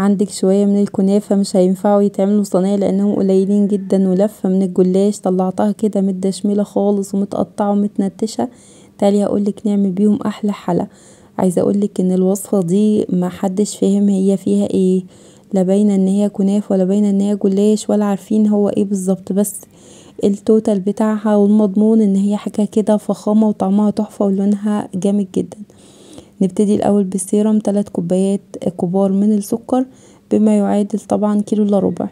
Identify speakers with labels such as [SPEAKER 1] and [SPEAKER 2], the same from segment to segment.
[SPEAKER 1] عندك شوية من الكنافة مش هينفعوا يتعملوا صينية لانهم قليلين جدا، ولفة من الجلاش طلعتها كده متدشملة خالص ومتقطعة ومتنتشة. تعالي هقولك نعمل بيهم احلى حلا. عايزة اقولك ان الوصفة دي محدش فاهم هي فيها ايه، لا باينة ان هي كنافة ولا باينة ان هي جلاش ولا عارفين هو ايه بالظبط، بس ال total بتاعها والمضمون ان هي حاجة كده فخامة وطعمها تحفة ولونها جامد جدا. نبتدي الاول بالسيرم، 3 كوبايات كبار من السكر بما يعادل طبعا كيلو الا ربع،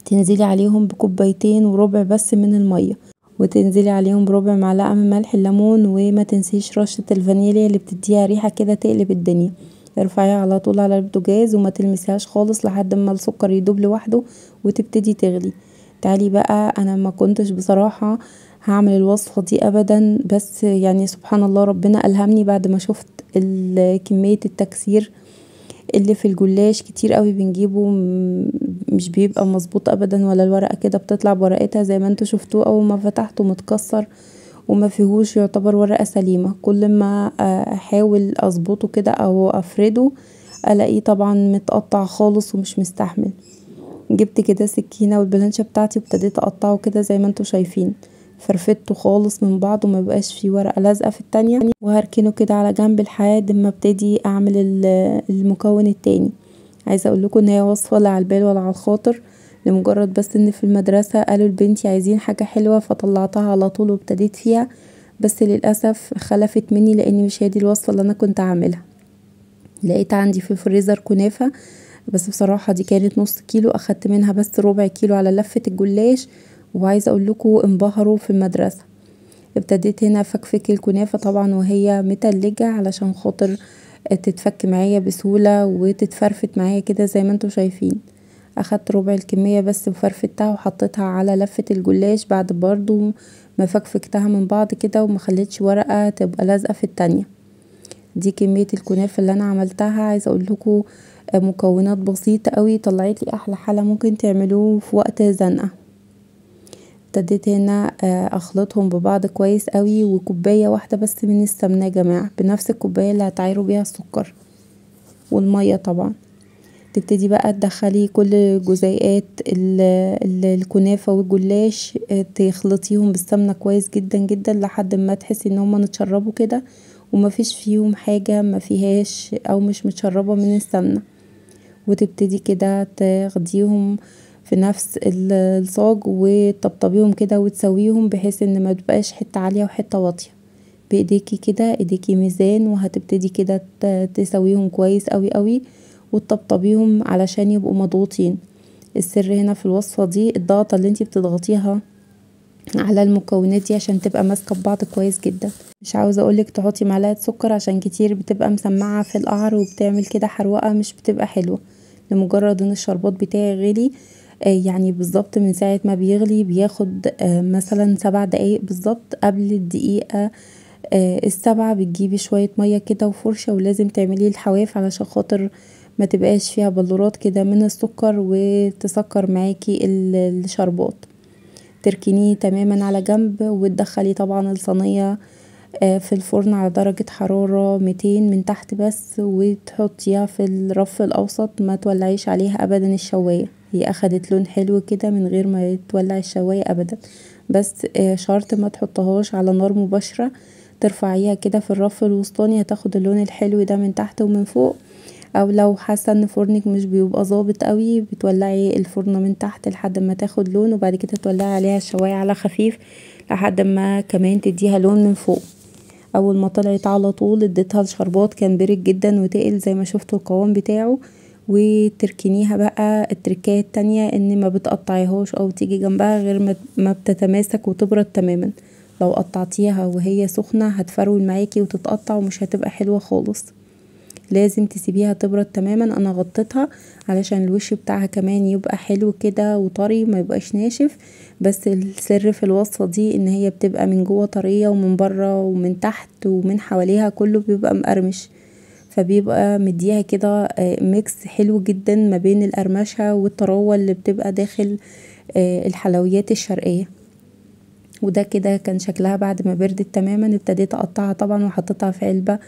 [SPEAKER 1] تنزلي عليهم بكوبايتين وربع بس من المية، وتنزلي عليهم بربع معلقة من ملح الليمون، وما تنسيش رشة الفانيليا اللي بتديها ريحة كده تقلب الدنيا. ارفعيها على طول على البوتاجاز وما تلمسيهاش خالص لحد ما السكر يدوب لوحده وتبتدي تغلي. تعالي بقى، انا ما كنتش بصراحة هعمل الوصفة دي ابدا، بس يعني سبحان الله ربنا ألهمني بعد ما شفت كمية التكسير اللي في الجلاش. كتير قوي بنجيبه مش بيبقى مظبوط ابدا، ولا الورقة كده بتطلع بورقتها زي ما انتوا شفتوه اول ما فتحته متكسر وما فيهوش يعتبر ورقة سليمة. كل ما احاول اظبطه كده او افرده الاقيه طبعا متقطع خالص ومش مستحمل. جبت كده سكينة والبلانشة بتاعتي وابتديت اقطعه كده زي ما انتوا شايفين، فرفدته خالص من بعض وما بقاش فيه ورقة لازقة في التانية، وهركنه كده على جنب لحد ما ابتدي اعمل المكون التاني. عايزة اقول لكم ان هي وصفة لا على البال ولا على الخاطر، لمجرد بس ان في المدرسة قالوا لبنتي عايزين حاجة حلوة فطلعتها على طول وابتديت فيها، بس للأسف خلفت مني لان مش هي دي الوصفة اللي انا كنت عاملها. لقيت عندي في الفريزر كنافة، بس بصراحة دي كانت نص كيلو، اخدت منها بس ربع كيلو على لفة الجلاش، وعايزة اقول لكم انبهروا في المدرسة. ابتديت هنا افكفك الكنافة طبعا وهي متلجة علشان خاطر تتفك معايا بسهولة وتتفرفت معايا كده زي ما انتوا شايفين. اخدت ربع الكمية بس وفرفتها وحطيتها على لفة الجلاش بعد برضو ما فكفكتها من بعض كده وما خليتش ورقة تبقى لازقة في التانية. دي كمية الكنافة اللي انا عملتها. عايزة اقول لكم مكونات بسيطة قوي طلعت لي احلى حلا ممكن تعملوه في وقت زنقة. ابتديت هنا اخلطهم ببعض كويس قوي، وكوباية واحدة بس من السمنة يا جماعة، بنفس الكوباية اللي هتعايروا بيها السكر والمية طبعا. تبتدي بقى تدخلي كل جزيئات الكنافة والجلاش، تخلطيهم بالسمنة كويس جدا جدا لحد ما تحسي ان هما متشربوا كده ومفيش فيهم حاجة ما فيهاش او مش متشربة من السمنة. وتبتدي كده تاخديهم في نفس الصاج وتطبطبيهم كده وتسويهم بحيث ان ما تبقاش حتة عالية وحتة واطية. بايديكي كده، ايديكي ميزان، وهتبتدي كده تسويهم كويس قوي قوي وتطبطبيهم علشان يبقوا مضغوطين. السر هنا في الوصفة دي الضغطة اللي انتي بتضغطيها على المكونات دي عشان تبقى ماسكة ببعض كويس جدا. مش عاوزة اقولك تحطي معلقة سكر عشان كتير بتبقى مسمعة في القعر وبتعمل كده حروقة مش بتبقى حلوة. لمجرد ان الشربات بتاعي غلي، يعني بالظبط من ساعة ما بيغلي بياخد مثلا 7 دقايق بالظبط. قبل الدقيقة 7 بتجيبي شوية مية كده وفرشة، ولازم تعملي الحواف علشان خاطر ما تبقاش فيها بلورات كده من السكر وتسكر معاكي الشربات. تركنيه تماما على جنب وتدخلي طبعا الصينية في الفرن على درجة حرارة 200 من تحت بس، وتحطيها في الرف الأوسط، ما تولعيش عليها أبدا الشواية. هي أخدت لون حلو كده من غير ما تولع الشواية أبدا، بس شرط ما تحطهاش على نار مباشرة، ترفعيها كده في الرف الوسطاني هتاخد اللون الحلو ده من تحت ومن فوق. او لو حاسه ان فرنك مش بيبقى ظابط قوي بتولعي الفرن من تحت لحد ما تاخد لون، وبعد كده تولعي عليها الشوايه على خفيف لحد ما كمان تديها لون من فوق. اول ما طلعت على طول اديتها الشربات، كان بارد جدا وتقل زي ما شفتوا القوام بتاعه. وتركنيها بقى التركايه التانية ان ما بتقطعيهاش او تيجي جنبها غير ما بتتماسك وتبرد تماما. لو قطعتيها وهي سخنه هتفرول معاكي وتتقطع ومش هتبقى حلوه خالص، لازم تسيبيها تبرد تماما. انا غطيتها علشان الوش بتاعها كمان يبقى حلو كده وطري ما يبقاش ناشف. بس السر في الوصفة دي ان هي بتبقى من جوه طرية ومن بره ومن تحت ومن حواليها كله بيبقى مقرمش، فبيبقى مديها كده mix حلو جدا ما بين القرمشة والطراوة اللي بتبقى داخل الحلويات الشرقية. وده كده كان شكلها بعد ما بردت تماما. ابتديت اقطعها طبعا وحطيتها في علبة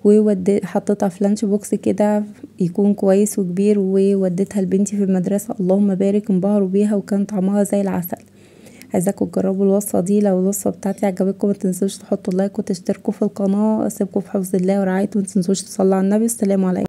[SPEAKER 1] وحطيتها في lunch box كده يكون كويس وكبير، ووديتها لبنتي في المدرسة. اللهم بارك، انبهروا بيها وكان طعمها زي العسل. عايزاكم تجربوا الوصفة دي. لو الوصفة بتاعتي عجبتكم متنسوش تحطوا like وتشتركوا في القناة. اسيبكم في حفظ الله ورعايته، متنسوش تصلوا على النبي. السلام عليكم.